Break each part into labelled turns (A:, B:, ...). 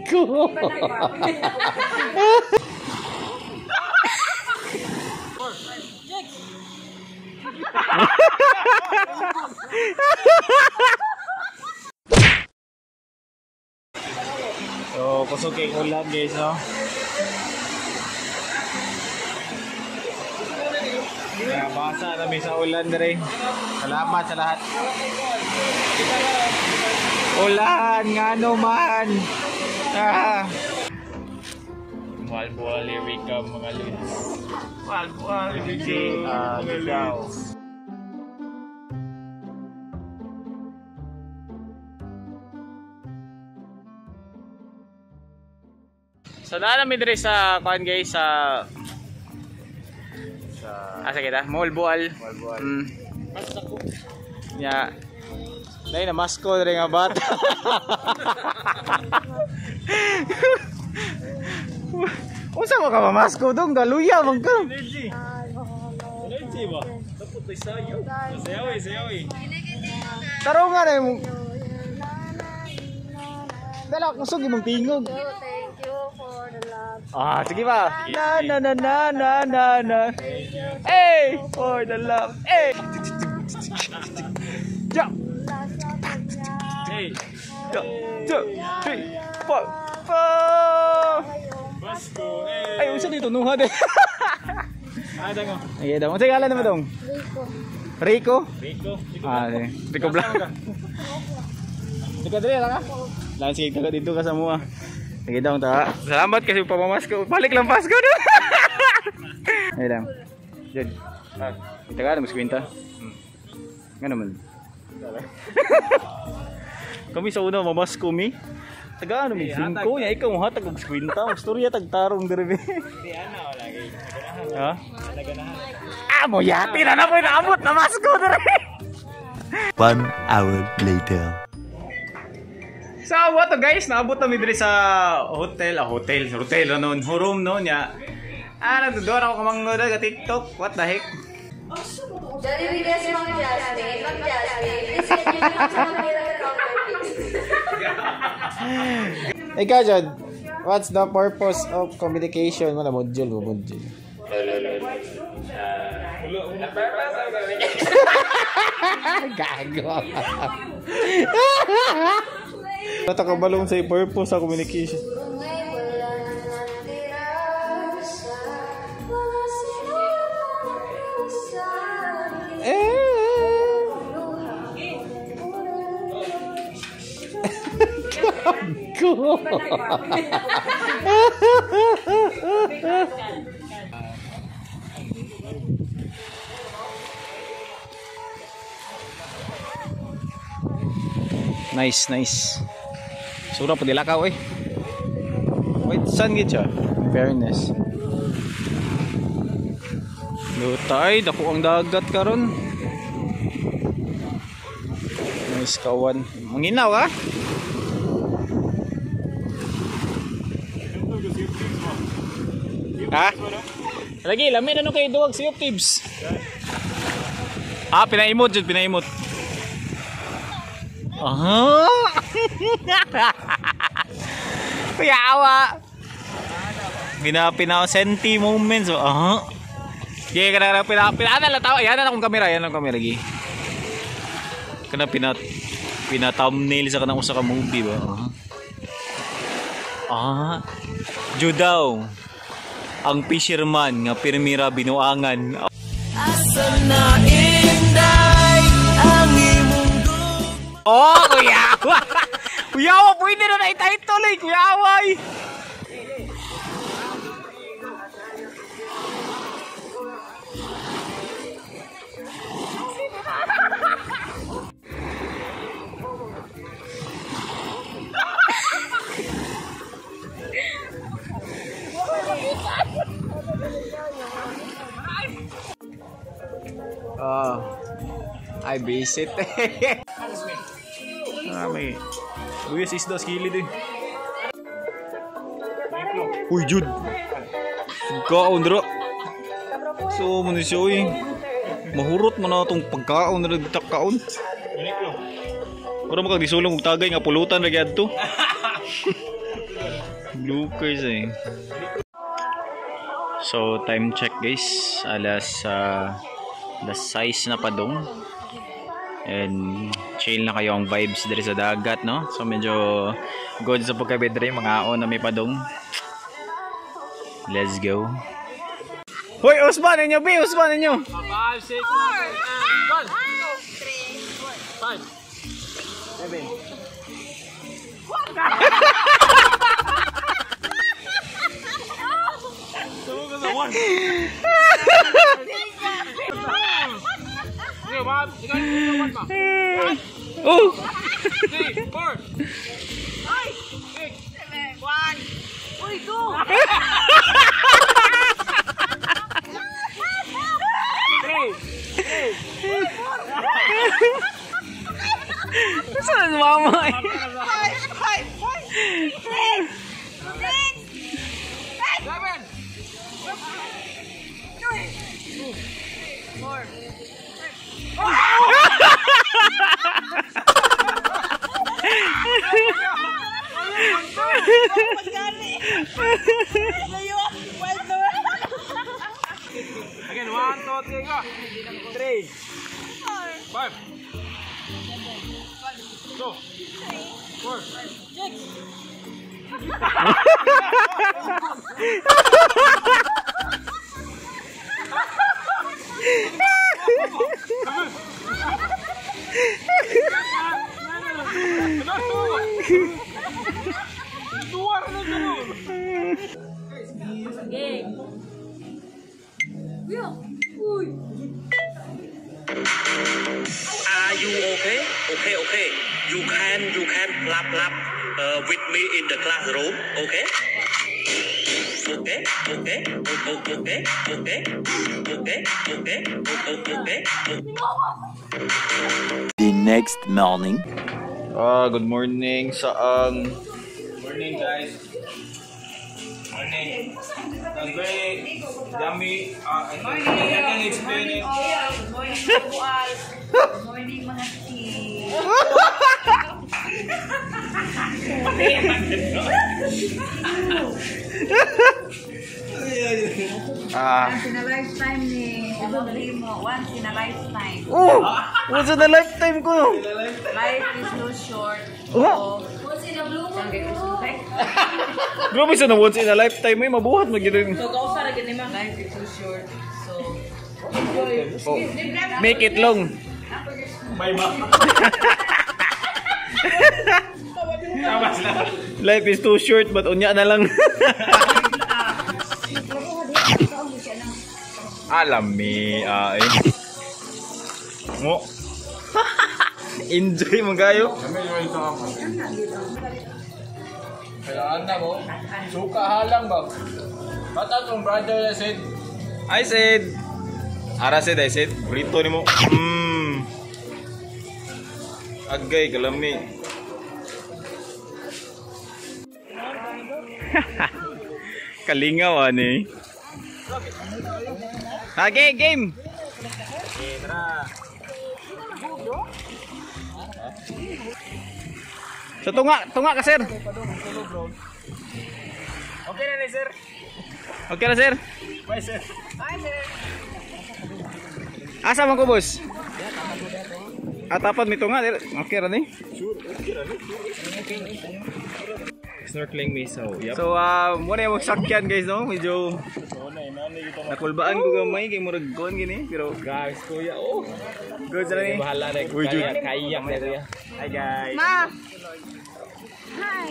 A: Go.
B: So, kusog kay ulan guys, no? Kaya basa na may sa ulan dere. Salamat sa lahat. Ulan nga naman. Ah. Bual-bual, here we come mga lods. Bual-bual, here we come. So na namin diri sa kuan guys sa asa kita? Moalboal.
C: Moalboal.
B: Nya. Dai na masko diri nga bata. Unsa mo ka mamasko dong galuya man ka.
C: Energy. Energy ba? Tapos tayo sayo. Sayaw eh, sayaw eh.
B: Tarong nga na mo. Dala kusog imong tingog.
D: Thank you for the love.
B: Ah, sige ba? Na na na na na na na. Hey, for the love. Hey. Jump.
C: Hey,
B: 1, 2, 3, 4, 5.
C: Pasko. Hey.
B: Ay, unsa dito nuha de.
C: Ah, dango.
B: Ay, daw. Unsa ngalan mo dong? Rico.
C: Rico.
B: Rico? Ah, sige. Rico Blanc. Dika diri ra ka? Lang sige taga dito ka sa mua. Sige daw ta. Salamat kasi pamamasko. Balik lang Pasko no. Ay lang. Jud. Ah, itaga mo kwenta. Nga naman. Kami sa una mamasko mi. Taga ano mi 5 nya ikaw mo hatag og kwenta. Storya tag tarong diri bi.
C: Di ana wala gay.
B: Ha?
C: Naganahan.
B: Ah, mo yati na na po naabot na masko diri.
E: 1 hour later.
B: So what to guys, naabot na mi diri sa hotel, ah, hotel, hotel ano, room no nya. Ah, nagdudor ako kamangod ka TikTok. What the heck?
D: Jollibee guest, Ma'am Jasmine. Ma'am Jasmine, please can you come sa camera counter, please?
B: Ikaw, Jod, what's the purpose of communication? Wala, module mo, module. Gago. Natakabalong sa purpose sa communication.
D: Wala na natira sa mga sinabi sa akin.
B: Eh. Gago. Nice, nice. Sura pa dilakaw eh. Wait, saan gid siya? In fairness. Lutay, dako ang dagat karon. Nice kawan. Manginaw ah. Ha? Lagi, lamin ano kay duwag si Tibbs. Ah, pinaimot jud, pinaimot. Aha. Kuya awa. Pina pina senti moments. Aha. Gi kana pina pina ana la tawa, yan na akong kamera, yan ang kamera gi. Kana pina pina thumbnail sa kanang usa ka movie ba. Aha. Ah. Judaw. Ang fisherman nga pirmira binuangan. Oh, kuya awa. Kuya awa, pwede na na i-title eh, kuya awa eh. Ah, ay visit. Ah, may Luyas isda sa kilid eh. Uy, Jude. Pagkaon dra. So, mo ni siya uy. Mahurot man na itong pagkaon na nagtakaon. Mura mo kag gisulong og tagay nga pulutan ra gyud to. Bloopers eh. So time check guys, alas 6 na padong. And chill na kayo ang vibes diri sa dagat, no? So medyo good sa pagkabedre, mga aon na may padong. Let's go. Hoy, Usman ninyo, B, Usman ninyo.
C: 5, 6, 7, 1, 2, 3, 4, 5, 7.
B: Oh!
C: 3, 4, 5, 6,
D: 7, 1. Uy, 2!
C: 3, 3.
B: Saan mama eh?
D: 5, 5, 5, 6, 6,
C: 7,
D: 2, 4.
C: Again, 1, 2, 3, go. 3, 5, 2, 4,
D: 6.
A: Are you okay? Okay, okay. You can clap clap with me in the classroom. Okay? Okay, okay, okay, okay, okay, okay, okay, okay.
E: The next morning.
B: Ah, good morning saang.
C: Morning, guys. Morning. I'm very yummy. I can explain it.
D: Good morning, Bual. Good morning, mga tea.
B: Ah.
D: Once in a lifetime ni Primo. Once in a lifetime.
B: Oh! Once in a lifetime ko!
D: Life is so short.
B: Oh!
D: Once in a blue moon.
B: Grabe sa na once in a lifetime ay mabuhat mo gyud.
D: So, kausa ra gani man. Life is so short. So,
B: Oh. Make it long.
C: May ba?
B: Life is too short but unya na lang. Alami ay. Mo. Enjoy mo kayo.
C: Kailangan na mo. Suka halang ba? Bata tong brother na said.
B: I said. Ara said, I said. Rito ni mo. Agay kalami. Kalingaw ani. Okay, game. So tunga ka sir.
C: Okay na ni sir.
B: Okay na sir.
C: Bye sir.
B: Asa man ko boss? Ah, tapat mi tunga. Okay ra ni.
C: Snorkeling miso. Yep.
B: So mo na yung sakyan guys no, medyo nakulbaan ko gamay kay murag kon gini pero
C: Guys, kuya. Oh.
B: good sa ni.
C: Bahala na.
B: Uy, Jude.
C: Kaya, kaya na kuya.
B: Hi guys.
D: Ma! Hi!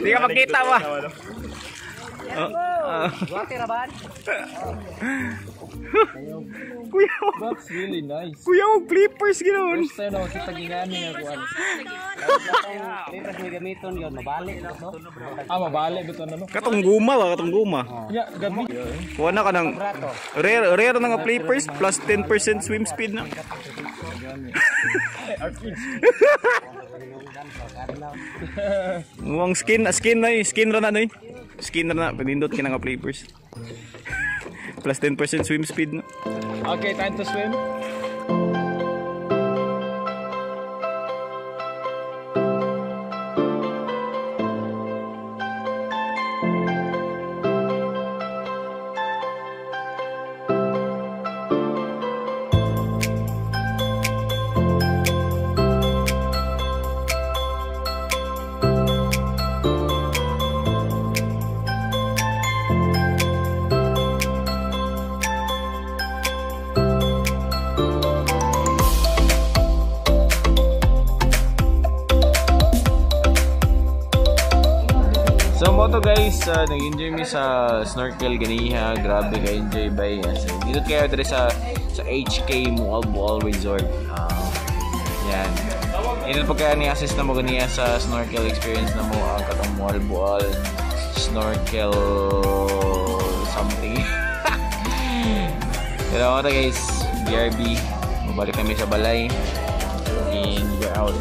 B: Di ka makita ba? Oh, ah. Kuya,
C: That's really nice.
B: kuya, og flippers ginoon.
C: First time na makita ginani nga kuan. Ah, mabalik bitaw na no.
B: Katong guma ba, katong guma.
C: Ya, gabi.
B: Kuha na ka ng rare na nga flippers plus 10% swim speed na. Muang skin na eh, skin ra na noy. Skin ra na pinindot kina nga flippers. Plus 10% swim speed na.
C: Okay, time to swim.
B: to, guys, nag-enjoy mi sa snorkel ganiha. Grabe ka enjoy bay. So, dito kayo diri sa HK Moalboal Resort. Yan. Ito po kaya ni assist na mo ganiha sa snorkel experience na mo ang katong Moalboal snorkel something. Pero ako to, guys, BRB. Mabalik kami sa balay. And we're out.